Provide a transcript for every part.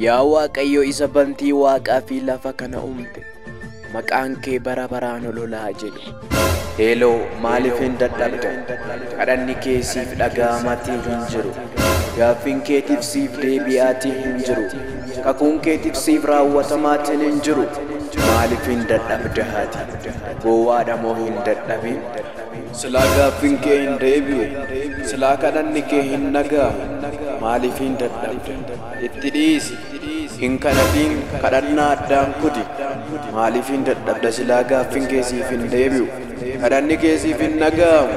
Yaa Waaqayyo isa bantii waaqaa fi lafa kana uumte, maqaan kee bara baraan ololaa jedhu. Heloo, maaliif hin dadhabda? Kadhanni kee siif dhaga'amaatii hin jiru. Gaaffiin keetiif siif deebi'aatii hin jiru. Kakuun keetiif siif raawwatamaatiin hin jiru. Maaliif hin dadhabda ati? Gowwaadha moo hin dadhabin? Silaa gaaffiin kee hin deebi'u. Silaa kadhanni kee hin dhaga'amu. Maaliif hin dadhabda? Itti dhiisi. Hin kadhatin, kadhannaa addaan kuti. Maaliif hin dadhabda? Silaa gaaffiin kee siif hin deebi'u. Kadhanni kee siif hin dhaga'amu.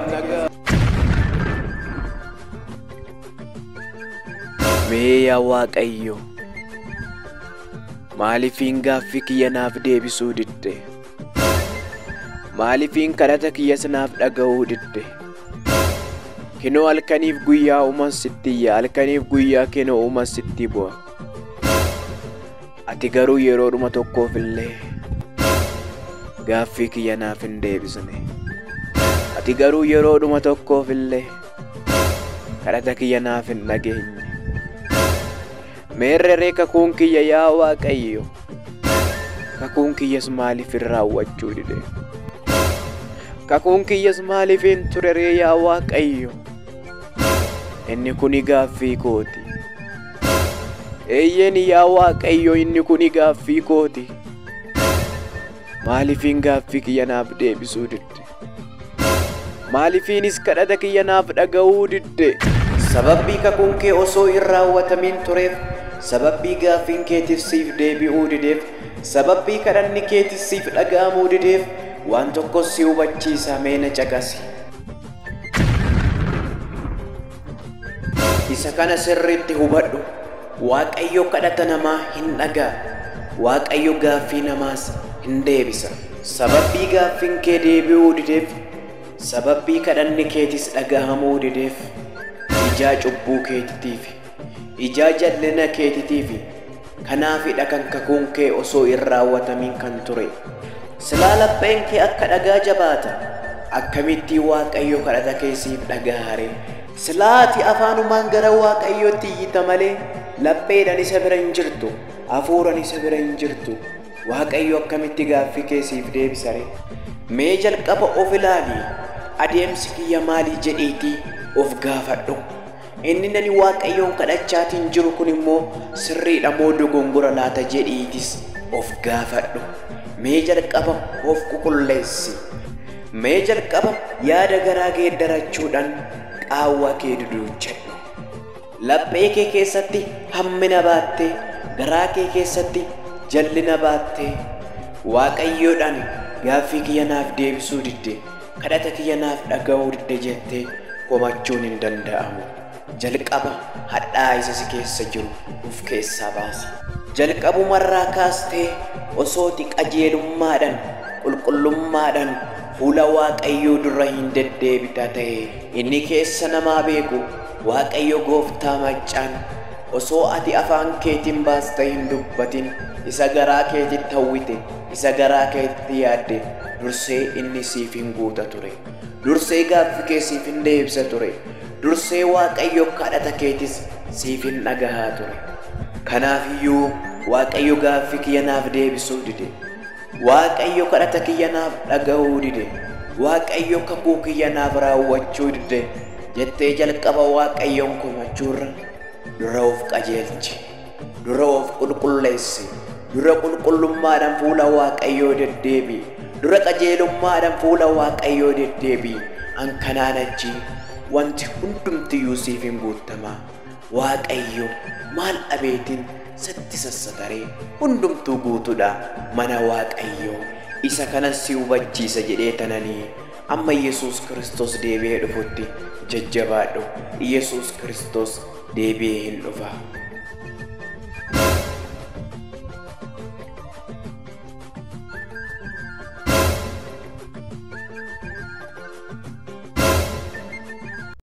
Mee yaa Waaqayyo, maaliifin gaaffii kiyya naaf deebisuu didde? Maaliifin kadhata kiyyas naaf dhaga'uu didde? Kinoo halkaniif guyyaa uuman sitti iyya, halkaniif guyyaa kinoo uuman sitti bu'a. Ati garuu yeroodhuma tokkoof illee gaaffii kiyya naaf hin deebisne. Ati garuu yeroodhuma tokkoof illee kadhata kiyya naaf hin dhageenye. Meerree kakuun kiyya yaa Waaqayyo, kakuun kiyyas maaliif hin raawwachuu dide? Kakuun kiyyas maaliif hin tureree yaa Waaqayyo? Inni kuni gaaffii kooti. Eeyyeen yaa Waaqayyo, inni kuni gaaffii kooti. Maaliifin gaaffii kiyya naaf deebisuu didde? Maaliifiinis kadhata kiyya naaf dhaga'uu didde? Sababbii kakuun kee osoo hin raawwatamin tureef, sababbii gaaffiin keetiif siif deebi'uu dideef, sababbii kadhanni keetiif siif dhaga'amuu dideef, waan tokkos si hubachiisa, mee na caqasi. Isa kana sirriitti hubadhu. Waaqayyo kadhata namaa hin dhaga'a. Waaqayyo gaaffii namaas hin deebisa. Sababbii gaaffiin kee deebi'uu dideef, sababbii kadhanni keetis dhaga'amuu dideef, ijaa cubbuu keetitiif, ijaa jallina keetitiif, kanaafidha kan kakuun kee osoo hin raawwatamin kan ture. Silaa lapheen kee akka dhagaa jabaata, akkamitti Waaqayyo kadhata kee siif dhaga'are? Silaa ati afaanumaan gara Waaqayyootti iyyita malee lapheedhaan isa bira hin jirtu, hafuuraan isa bira hin jirtu. Waaqayyo akkamitti gaaffii kee siif deebisare? Mee jalqaba of ilaali, adeemsi kiyya maalii jedhiitii of gaafadhu. Inni nani Waaqayyoon kadhachaatiin jiru kun immoo sirriidha moo dogongora laata jedhiitis of gaafadhu. Mee jalqaba of qulqulleessi. Mee jalqaba yaada garaa geeddarachuudhaan qaawwa kee duduuchadhu. Laphee kee keessatti hammina baattee, garaa kee keessatti jallina baattee, Waaqayyoodhaan gaaffii kiyya naaf deebisuu didde, kadhata kiyya naaf dhaga'uu didde jettee komachuun hin danda'amu. Jalqaba hadhaa isa si keessa jiru of keessaa baasi. Jalqabumarraa kaastee osooti qajeelummaadhaan, qulqullummaadhaan fuula Waaqayyoo dura hin deddeebita ta'e, inni keessa namaa beeku Waaqayyo gooftaa maccaan osoo ati afaan keetiin baastee hin dubbatin, isa garaa keetitti hawwite, isa garaa keetitti yaadde, dursee inni siif hin guuta ture. Dursee gaaffii kee siif hin deebisa ture. Dursee Waaqayyo kadhata keetis siif hin dhagahaa ture. Kanaafiyyuu Waaqayyo gaaffii kiyya naaf deebisuu dide. Waaqayyo kadhata kiyya naaf dhaga'uu dide. Waaqayyo kakuu kiyya naaf raawwachuu dide jettee jalqaba Waaqayyoon komachuurra dura of qajeelchi, dura of qulqulleessi, dura qulqullummaadhaan fuula Waaqayyoo deddeebi'i, dura qajeelummaadhaan fuula Waaqayyoo deddeebi'i. An kanaan achi wanti hundumtiyyuu siif hin guutamaa. Waaqayyo maal dhabeetiin sitti sassataree? Hundumtuu guutuudha mana Waaqayyoo. Isa kanas si hubachiisa jedhee tananii amma Yesuus Kiristoos deebi'ee dhufutti jajjabaadhu. Yesuus Kiristoos deebi'ee hin dhufa.